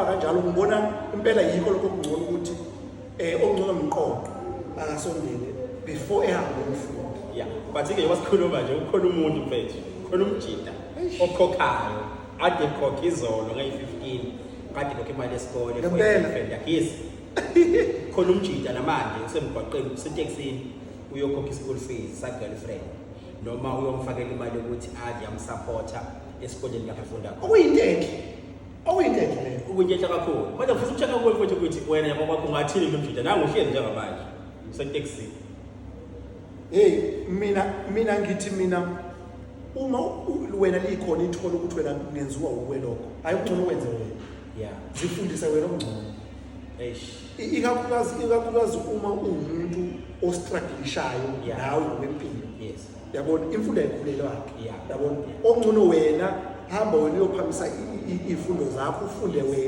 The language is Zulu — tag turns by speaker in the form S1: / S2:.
S1: Kwaba kanjalo. Ngibona impela yikho lokho okungcono, ukuthi okungcono mqondo akasondele before ehambe umfundi.
S2: Yeah, but-ke wasikhuluma nje, ukhona umuntu, mfethu, khona umjida okhokhayo, ade khokha izolo ngayi-15, kade khokha imali yesikole for
S1: Ngempela?
S2: i-girlfriend yakhe. Yes, khona umjida namanje usemgwaqeni, usetekisini, uyokhokha i-school fees sa-girlfriend noma uyomfakela imali yokuthi adle, yamsupporta esikoleni lapho efunda khona.
S1: Okuyinto enhle, okuyinto enhle leyo.
S2: Ukuyinto enhle kakhulu. Manje ngifisa ukucheck kuwe, mfethu, ukuthi wena yabo kwakho ungathini lo mjida nangu uhlezi njengamanje usetekisini?
S1: Hey, mina ngithi mina, uma wena likhona ithola ukuthi wena kungenziwa uwe lokho, hayi, kungcono wenze wena. Zifundise wena okungcono.
S2: Eish.
S1: Ikakhulukazi uma uwumuntu ostrugglishayo nawe ngokwempilo. Yabona, imfundo ayikhulelwakhe. Yabona, okungcono wena hamba wena uyophamisa iy'fundo zakho, ufunde wena.